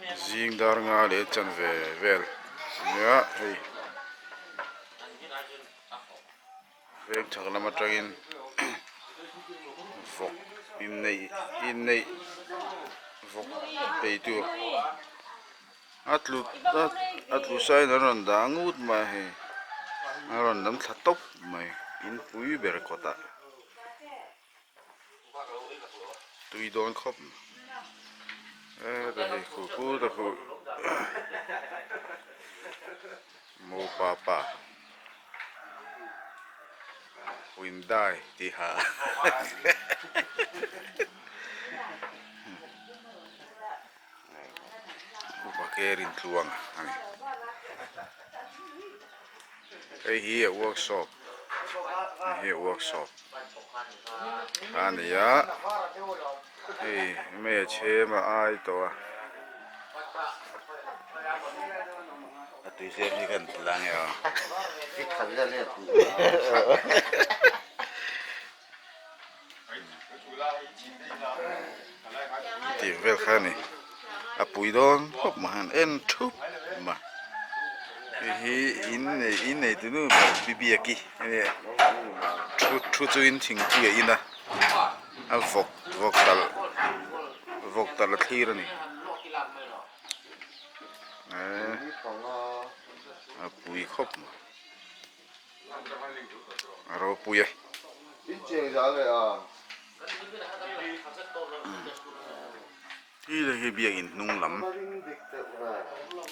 Zing dar nga leh chanve vel ania hei veng chhak lam atangin vawk inneih inneih vawk ei tur a tlu a tlu sain an rawn dah ngut mai a hei a rawn lam thla tawp mai inpui ber kawtah. Tui dawn khawp heta hei khu khu ta khu mopa pa Hyundai tih ha upa ke rintluang a ni hei hi a workshop hei hi a workshop. A ni a hei hmei a chhem a ai tawh a a tui zep hi kan ti la nge aw tih vel kha a ni a pui dawn khawp mai han en thup mai hei hi in nei in nei tu nu ber pi biaki a nia thu thu chungin thingpui a in a a vawk vawk talh vawk talh a thlir a ni eee a pui khawp mai. A ropui e. Hi te hi biakin hnung lam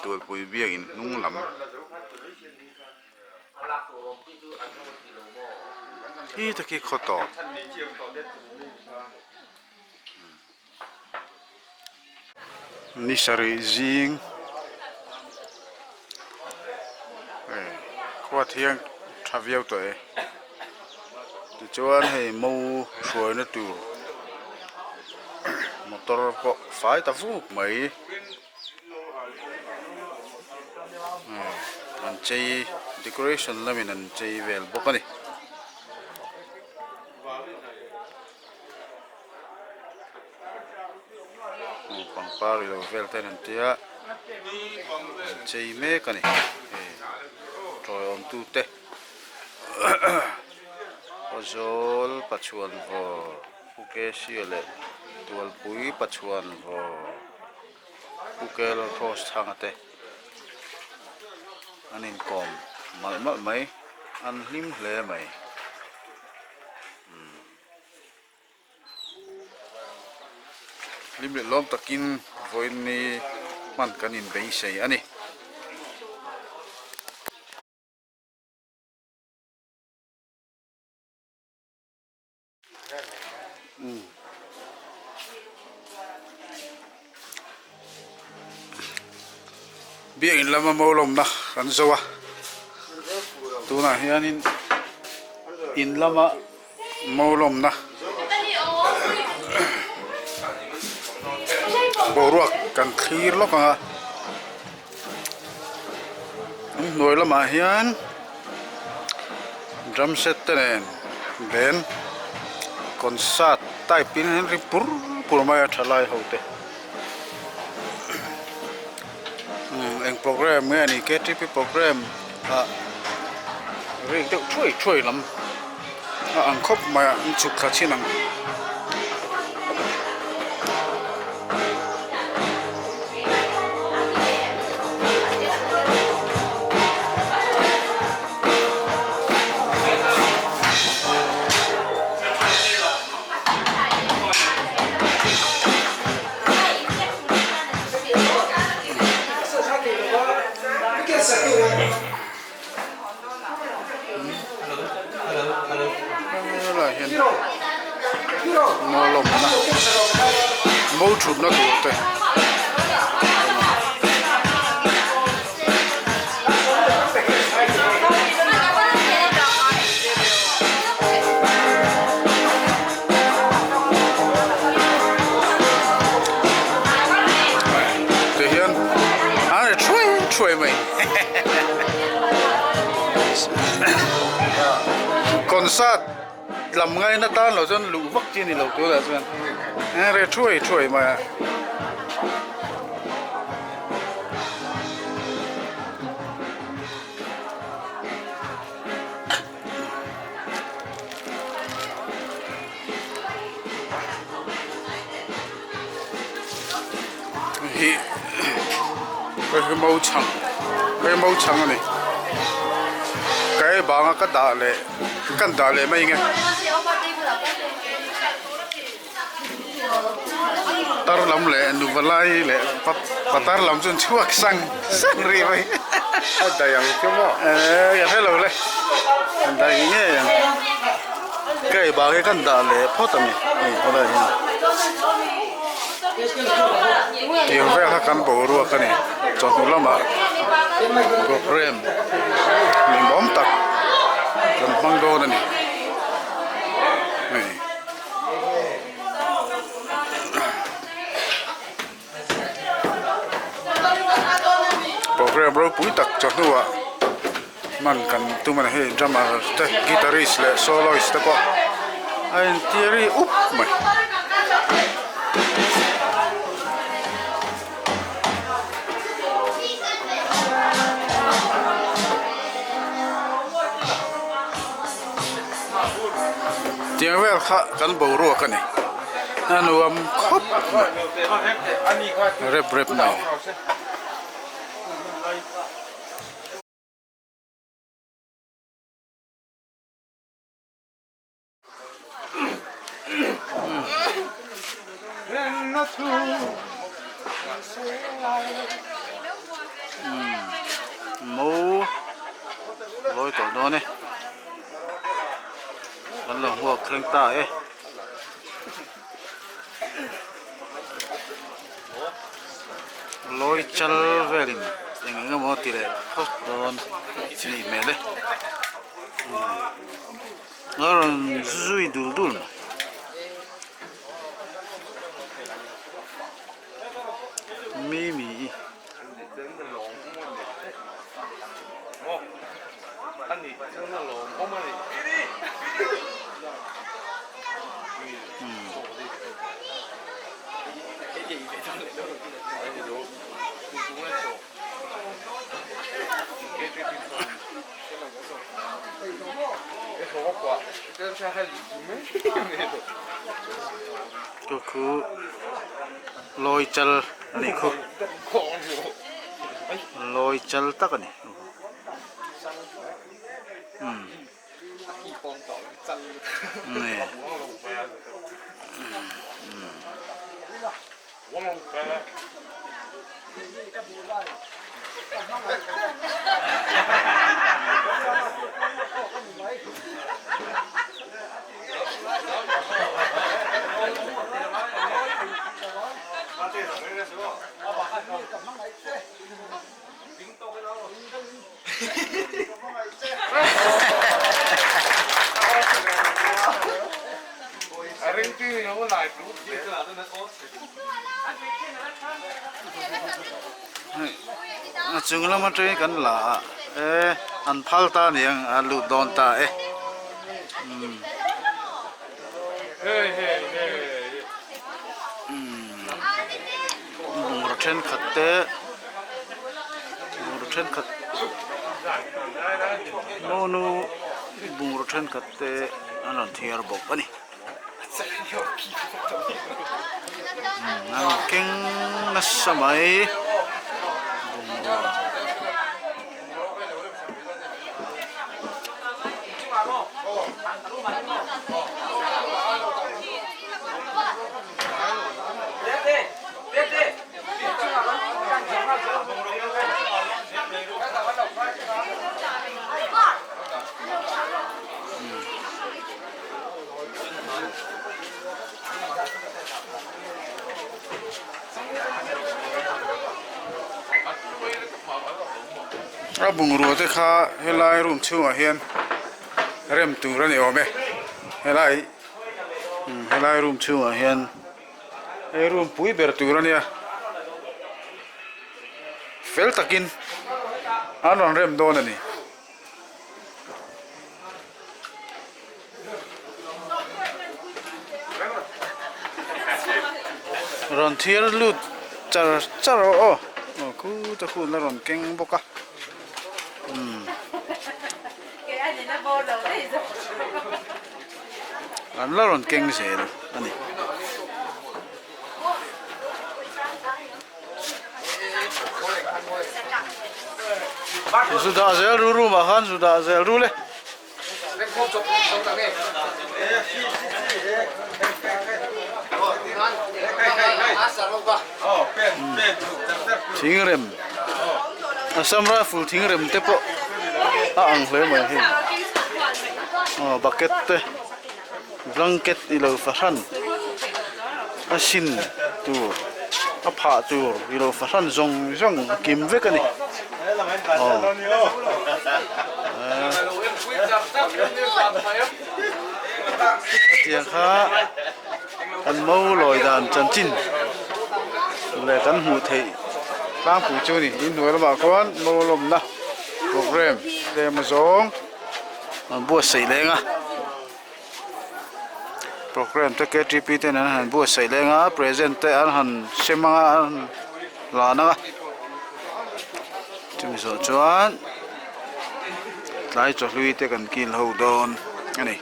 tualpui biakin hnung lam hi te khi khaw tawp. Ni sarih zing hei khua thiang tha viau tawh e tichuan hei mo hruaina tur motor pawh fai ta vuk mai an chei decoration lamin an chei vel bawk a ni. Pangpar ilo vel te an tia an chei mek a ni hei tawiawm tu te Awzawl Pachuan vaw Pu Kesia leh Tualpui Pachuan vaw Pu Kel Cross Thanga te an inkawm malh malh mai an hlim hle mai. Hlim leh lawm takin vawiin ni hman kan inbeisei a ni. Biakinn lama mawlawmna kan zo a tunah hianin in lama mawlawmna boruak kan thlir lawk ang a an hnuai lamah hian drum set te nen band concert type in an ri pur pur mai a thalai ho te umm eng program nge ni ktp program ah rik deuh thuai thuai lam a ang khawp mai a an chhuk thla chin ang. Helaiah hian mawlawmna mo thutna tur te Tihian a ri thuai thuai mai concert lam ngaina tan lo chuan luh vak chi a ni lo tunah chuan a ri thuai thuai mai a. Hi hei hi mau chhang hei mau chhang a ni ka ei banga ka dah leh kan dah leh mai nge tar lam leh nuva lai leh patar lam chu an chhuak sang sang rih mai a daih ang chu maw eh ka hre lo le an daih ngei ang ka ei bang hi kan dah leh phawt a ni hei helai hian. Tiang vel kha kan boruak a ni chawhnu lamah program hlimawm tak kan hmang dawn a ni hei. Program ropui tak chawhnu ah hman kan tum a ni hei drummer te guitarist leh soloist te pawh a intir ri up mai. Tiang vel kha kan boruak a ni a nuam khawp mai rep rep mai. Mo lawi tawh dawn e kan lo hmuak thleng ta e. Lawi chal velin eng eng emaw ti leh phawt dawn a nih hmel e a rawn zui dul dul mai. Mimi i. Chu khu lawi chal a nih khu lawi chal tak a ni umm nge A chung lam atangin kan la a e an phal ta a ni ang a lut dawn ta e umm bungraw thenkhat te bungraw thenkhat monu bungraw thenkhat te an rawn thiar bawk a ni. An keng nasa mai bungrua. A bungrua te kha helai room chhungah hian rem tur a ni awm e helai helai room chhungah hian hei room pui ber tur a nia fel takin an rawn rem dawn a ni. Rawn thiar lut char char rawh aw aw khut a khun a rawn keng bawk a umm an la rawn keng zel a ni. Zu dah zel ru room ah khan zu dah zel ru le. Thingrem Assam rifle thingrem te pawh a ang hle mai hei aw bucket te blanket i lo fahran a sin tur a phah tur i lo fahran zawng zawng a kim vek a ni aw. Hetiang kha kan mo lawi dan chanchin leh kan hmuh theih tlangpui chu a ni. Inhnuai lamah khuan mo lawmna program tlem azawng an buatsaih leng a program te ktp ten an han buatsaih leng a present te an han sem anga an han lan anga chumi zawh chuan. Tlai chawhlui te kan kil ho dawn a ni.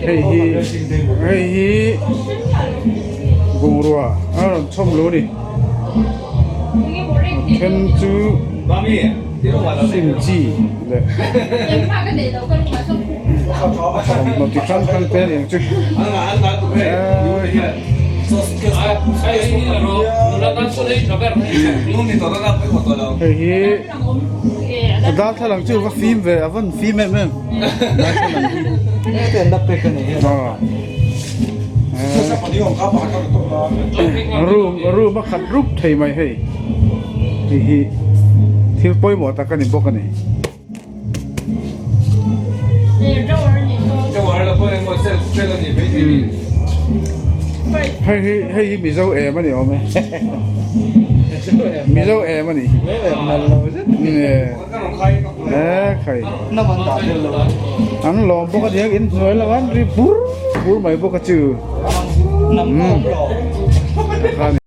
Hei hi hei hi bungrua a rawn chhawm lo a ni. A then chu sim chi leh thawmhnaw ti hrang hrang te aniang chu hei hi a darthlalang chu va fim ve a van fim em em darthlalang hi room room a khat rup thei mai hei hei hi thil pawimawh tak a ni bawk a ni. Hei hi hei hi Mizo em a ni awm e Mizo em a ni e khai an lawm bawk a niang inhnuai lamah an ri bur bur mai bawk a chu.